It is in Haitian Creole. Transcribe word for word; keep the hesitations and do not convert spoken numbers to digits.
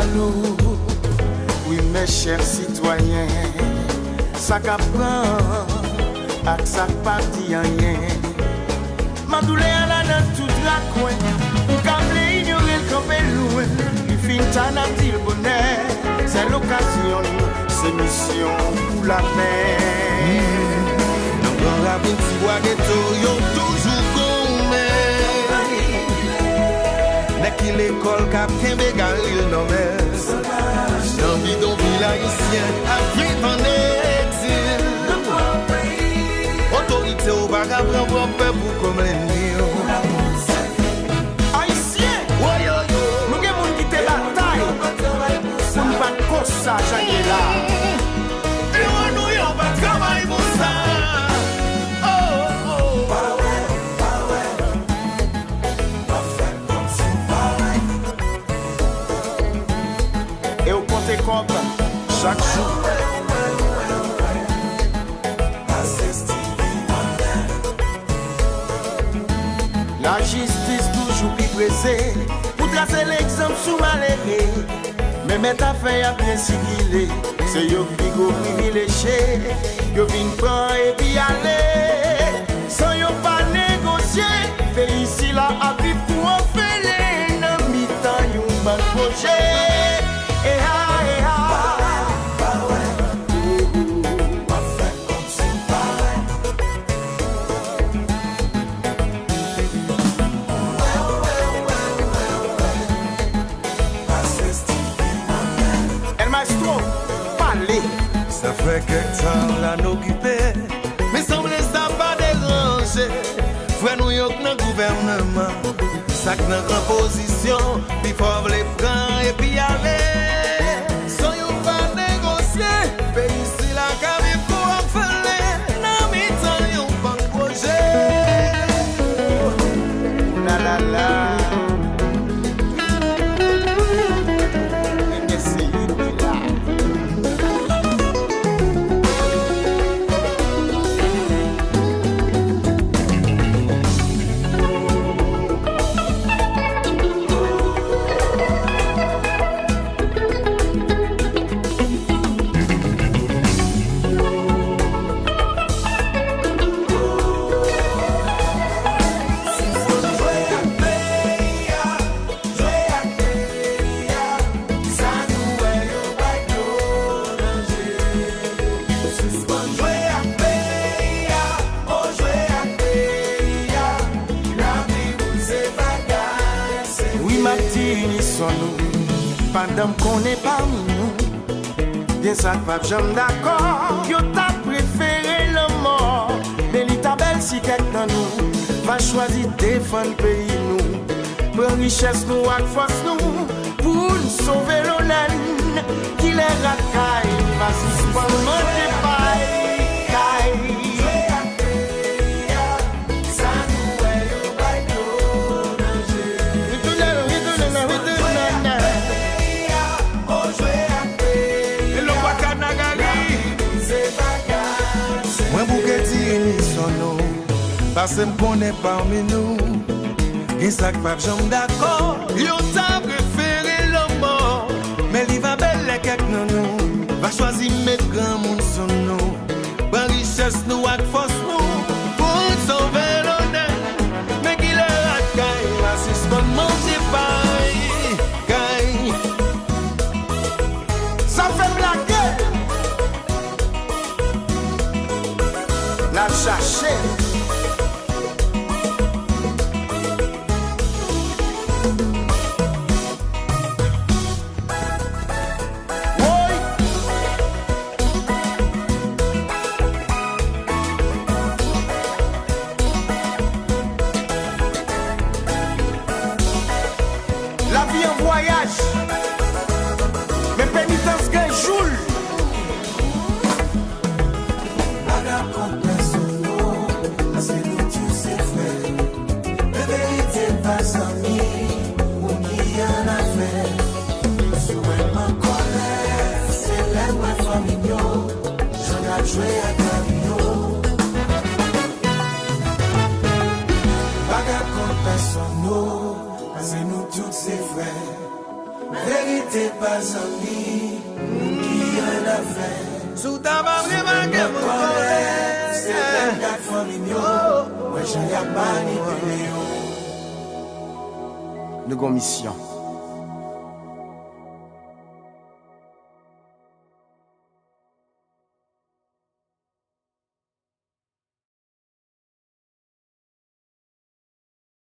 Nou, wi, mes chers citoyens, sa k ap pran ak sa k pa di anyen. Mandoulè a la nan tout rakwen, ou ka vle inyore l, kanpe lwen. Li fin ta n ap di l bonè, se lokazyon l, se misyon pou lapenn. Nan gran ravin tibwa geto, yo toujou goumen. Nèg ki lekòl k ap kenbe garil nan men. Nan bidonvil ayisyen ap viv ann egzil. Otorite yo pa ka pran pwòp pèp ou kòm lènmi yo. Ayisyen, woyoyo, nou gen moun ki te batay pou n pa t konsa jan n ye la. Ewa nou yo pa t travay pou sa. Oh, oh. E w konte kòb chak jou. Lajistis toujou pi prese pou trase legzanp sou malere. Men mèt afè a byen sikile, se yo k pi gwo privileje. Yo vin pran epi ale, san yo pa negosye. Peyi sila ap viv kou òfelen nan mitan yon bann pwojè. Eha, eha. El Maestro, pale. Sa fè kèk tan la n okipe, men sanble sa pa deranje frè nou yo k nan gouvèneman. Sa k nan gran pozisyon, pifò vle pran epi ale. San yo pa negosye, peyi sila ka viv kou òfelen nan mitan yon bann pwojè. Ou la la la. Mesye, li la. Jwe ak peyi a, jwe ak peyi a, kisa nou wè yo bay dlo nan je? Sispann jwe ak peyi a, o jwe ak peyi a, lavi moun se bagay serye. Wi, m ap di inison nou, pandan m konnen pami nou, gen sa k p ap janm dakò, yo ta prefere lanmò. Men li ta bèl si kèk nan nou va chwazi defann peyi nou, pran richès nou ak fòs nou pou n sove lonè n. Kilè rat kay va sispann manje pay, kay. Sa nou wè yo bay dlo nan je. Wi tounen, wi tounen, wi tounen. Elon Baka Nagari. Mwen bouke ti inison nou, paske m konnen pami nou gen sa k p ap janm dakò. Yo ta prefere lanmò, men li va bèl lè kèk nan nou va chwazi met granmoun sou nou. Pran richès nou ak fòs nou pou n sove lonè. Men kilè rat kay va sispann manje pay, kay. Sa fè m lage. N al chache. Woy! Lavi an vwayaj, men penitans gen jou l. Pa ka kont pèsonn non, paske nou tout se frè. Men verite pa zanmi, moun ki annafè. Si w wè m an kòlè, se lè m wè fanmi m yo, jan y ap jwe ak lavi yo. Pa ka kont pèsonn non, paske nou tout se frè. Verite pa zanmi, moun ki annafè. Si w ta pa remake, moun kòlè, se menm gad fanmi m yo. Wè jan y ap manipile yo. Nou gon misyon.